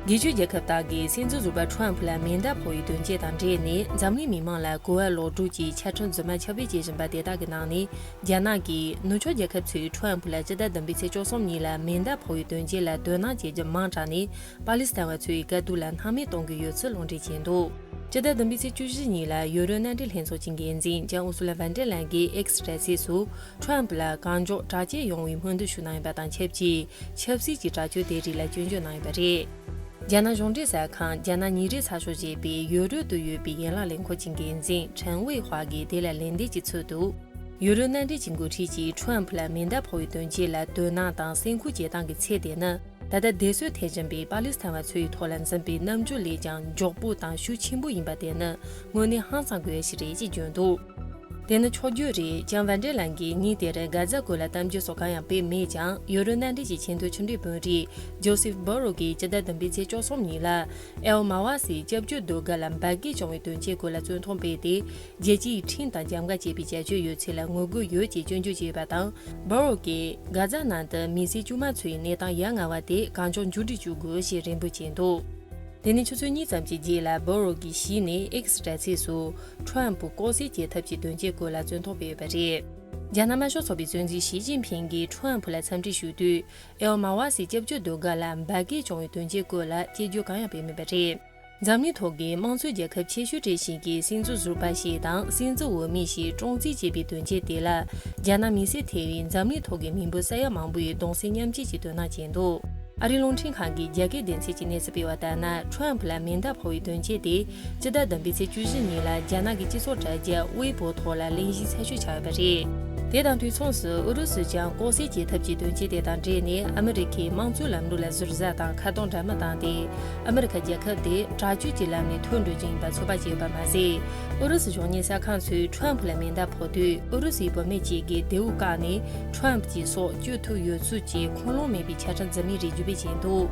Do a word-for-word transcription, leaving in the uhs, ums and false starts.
སྒེར་གཅོད་རྒྱལ་ཁབ་དག་གིས་སྲིད་འཛིན་ཟུར་པ་ཁྲོམ་ཕུ་ལ་མེ་མདའ་ཕོག་པའི་དོན་རྐྱེན་དང་འབྲེལ་ནས། འཛམ་གླིང་མི་མང་ལ་གོ་བ་ལོག་སྒྲུབ་ཀྱི་ཆ་འཕྲིན་རྫུན་མ་ཁྱབ་སྤེལ་བྱེད་བཞིན་པ་དེ་དག་གི་ནང་ནས། རྒྱ་ནག་གིས་ནུབ་ཕྱོགས་རྒྱལ་ཁབ་ཚོས་ཁྲོམ་ཕུ་ལ་སྤྱི་ཟླ་བདུན་པའི་ཚེས་བཅུ་གསུམ་ཉིན་ལ་མེ་མདའ་ཕོག་པའི་དོན་རྐྱེན་ལ་དོ་སྣང་བྱེད་རྒྱུ་མང་དྲགས་ནས། པ་ལི་སི་ཐན་བ་ཚོའི་དཀའ་སྡུག་ལ་སྣང་མེད་གཏོང་གི་ཡོད་ཚུལ་ལུང་འདྲེན་བྱས་འདུག་སྤྱི་ཟླ་བདུན་པའི་ཚེས་བཅུ་བཞི་ཉིན་ལ་ཡུ་རོབ་མནའ་འབྲེལ་ལྷན་ཚོགས་ཀྱི་འགན་འཛིན་ལྕམ་ཨུ་སུ་ལ་ཝན་ཏེ་ལན་གྱིས་ཨེག་སི་དྲ་ཚིགས་སུ། ཁྲོམ་ཕུ་ལ་གང་མགྱོགས་དྲག་སྐྱེད་ཡོང་བའི་སྨོན་འདུན་ཞུ་གནང་ཡོད་པ་དང་ཆབས་ཅིག་ཆབ་སྲིད་ཀྱི་དྲག་སྤྱོད་དེ་རིགས་ལ་སྐྱོན་བརྗོད་གནང་ཡོད་པ་རེད། རྒྱ་ནག་གཞུང་འབྲེལ་གསར་ཁང་རྒྱ་ནག་ཉིན་རེའི་ཚགས་ཤོག་ཅེས་པའི་ཡུ་རོབ་ཏུ་ཡོད་པའི་ཡན་ལག་ལས་འཁོར་གྱི་འགན་འཛིན་ཁྲེན་ཝེ་ཧྭ་གིས་དེ་ལ་ལན་འདེབས་ཀྱི་ཚུལ་དུ། ཡུ་རོབ་མནའ་འབྲེལ་གྱི་འགོ་ཁྲིད་ཀྱིས་ཁྲོམ་ཕུ་ལ་མེ་མདའ་ཕོག་པའི་དོན་རྐྱེན་ལ་དོ་སྣང་དང་སེམས་ཁུར་བྱེད་སྟངས་ཀྱི་ཚད་དེ་ནི། ད་ལྟ་སྡེ་སྲོལ་ཐེག་བཞིན་པའི་པ་ལི་སི་ཐན་བ་ཚོའི་ཐོག་ལ་འཛིན་པའི་རྣམ་འགྱུར་ལས་ཀྱང་མགྱོགས་པོ་དང་ཤུགས་ཆེན་པོ་ཡིན་པ་དེ་ནི་དངོས་གནས་ཧང་སང་དགོས་ཡ་ཞིག་རེད་ཅེས་བརྗོད་འདུག་དེ་ནི་ཆོག་རྒྱུ་རེད། ལྕམ་ཝན་ཏེ་ལན་གྱིས་ཉིན་དེར་གྷ་ཛ་ཁུལ་ལ་གཏམ་རྒྱུད་སོགས་གང་ཡང་སྤེལ་མེད་ཀྱང་། ཡུ་རོབ་མནའ་འབྲེལ་གྱི་ཆེས་མཐོའི་ཕྱི་འབྲེལ་དཔོན་རིགས་ཇོ་སེབ་བྷོ་རོ་གིས་སྤྱི་ཟླ་བདུན་པའི་ཚེས་བཅུ་གསུམ་ཉིན་ལ་ཨེལ་མ་ཝ་སིའི་སྐྱབས་བཅོལ་ཟློས་གར་ལ་འབར་གས་བྱུང་བའི་དོན་རྐྱེན་སྐོར་ལ་བཙོན་ཐོག་སྤེལ་ཏེ། རྒྱལ་སྤྱིའི་ཁྲིམས་དང་རྒྱབ་འགལ་བྱས་པའི་བྱ་སྤྱོད་ཡོད་ཚུལ་ལ་ངོ་རྒོལ་ཡོད་ཅེས་སྐྱོན་བརྗོད་བྱས་ཡོད་པ་དང་། བྷོ་རོ་གིས་གྷ་ཛ་ནང་དུ་མི་སེར་དཀྱུས་མ་ཚོའི་གནས་སྟངས་ཡ་ང་བ་དེ་གང་མགྱོགས་མཇུག་སྒྲིལ་བྱེད་དགོས་ཞེས་རེ་འབོད་བྱས་འདུག་དེ་ནས་ཆུ་ཚོད་གཉིས་ཙམ་གྱི་རྗེས་ལ་བྷོ་རོ་གིས་གཞི་ནས་ཨེག་སི་དྲ་ཚིགས་སུ། ཁྲོམ་ཕུ་ལྐོག་ཟ་བྱེད་ཐབས་ཀྱི་དོན་རྐྱེན་སྐོར་ལ་བཙོན་ཐོག་སྤེལ་ཡོད་པ་རེད། རྒྱ་ནག་དམར་ཤོག་ཚོགས་པའི་གཙོ་འཛིན་ཞི་ཅིན་ཕིང་གིས་ཁྲོམ་ཕུ་ལ་འཚམས་འདྲི་ཞུ་དུས། ཨེལ་མ་ཝ་སིའི་སྐྱབས་བཅོལ་ཟློས་གར་ལ་འབར་གས་བྱུང་བའི་དོན་རྐྱེན་སྐོར་ལ་སྐྱོན་བརྗོད་གང་ཡང་སྤེལ་མེད་པ་རེད། འཛམ་གླིང་ཐོག་གི་དམངས་གཙོའི་རྒྱལ་ཁབ་ཆེ་ཤོས་གྲས་ཤིག་གི་སྲིད་འཛིན་ཟུར་པ་ཞིག་དང་སྲིད་འཛིན་འོས་མི་ཞིག་སྲུང་བརྩི་བྱས་པའི་དོན་རྐྱེན་དེ་ལ། རྒྱ་ནག་མི་སེར་ཐེ་བའི་འཛམ་གླིང་ཐོག་གི་མི་འབོར་ས་ཡ་མང་པོ་ཡིས་གདུང་སེམས་མཉམ་སྐྱེད་ཀྱི་དོ་སྣང་བྱས་འདུག་ཨ་རིའི་རླུང་འཕྲིན་ཁང་གི་རྒྱ་སྐད་སྡེ་ཚན་གྱིས་གནས་ཚུལ་སྤེལ་བ་ལྟར་ན། ཁྲོམ་ཕུ་ལ་མེ་མདའ་ཕོག་པའི་དོན་རྐྱེན་དེ་སྤྱི་ཟླ་བདུན་པའི་ཚེས་བཅུ་བཞི་ཉིན་ལ་རྒྱ་ནག་གི་སྤྱི་ཚོགས་དྲ་རྒྱ་ཝེ་པོ་ཐོག་ལ་གླེང་གཞི་ཚ་ཤོས་ཆགས་ཡོད་པ་རེད། དེ་དང་དུས་མཚུངས་སུ་ཨུ་རུ་སུས་ཀྱང་ལྐོག་ཟ་བྱེད་ཐབས་ཀྱི་དོན་རྐྱེན་དེ་དང་འབྲེལ་ནས་ཨ་མི་རི་ཁའི་དམངས་གཙོའི་ལམ་ལུགས་ལ་ཟུར་ཟ་དང་ཁ་གཏོང་འདྲ་མིན་བཏང་སྟེ། ཨ་མི་རི་ཁ་རྒྱལ་ཁབ་དེ་དྲག་སྤྱོད་ཀྱི་ལམ་ནས་ཐོར་འགྲོ་རྒྱུ་ཡིན་པ་ཚོད་དཔག་བྱས་ཡོད་པ་མ་ཟད། ཨུ་རུ་སུ་གཞུང་གཉེར་གསར་ཁང་ཚོས་ཁྲོམ་ཕུ་ལ་མེ་མདའ་ཕོག་དུས། ཨུ་རུ་སུའི་བུད་མེད་ཅིག་གིས་མདེའུ་བཀག་ནས་ཁྲོམ་ཕུ་གྱི་སྲོག་གཅོད་ཐུབ་ཡོད་ཚུལ་གྱི་ཁུངས་ལུང་མེད་པའི་ཆ་འཕྲིན་རྫུན་མའི་རིགས་བརྒྱུད་སྤེལ་བྱས་འདུག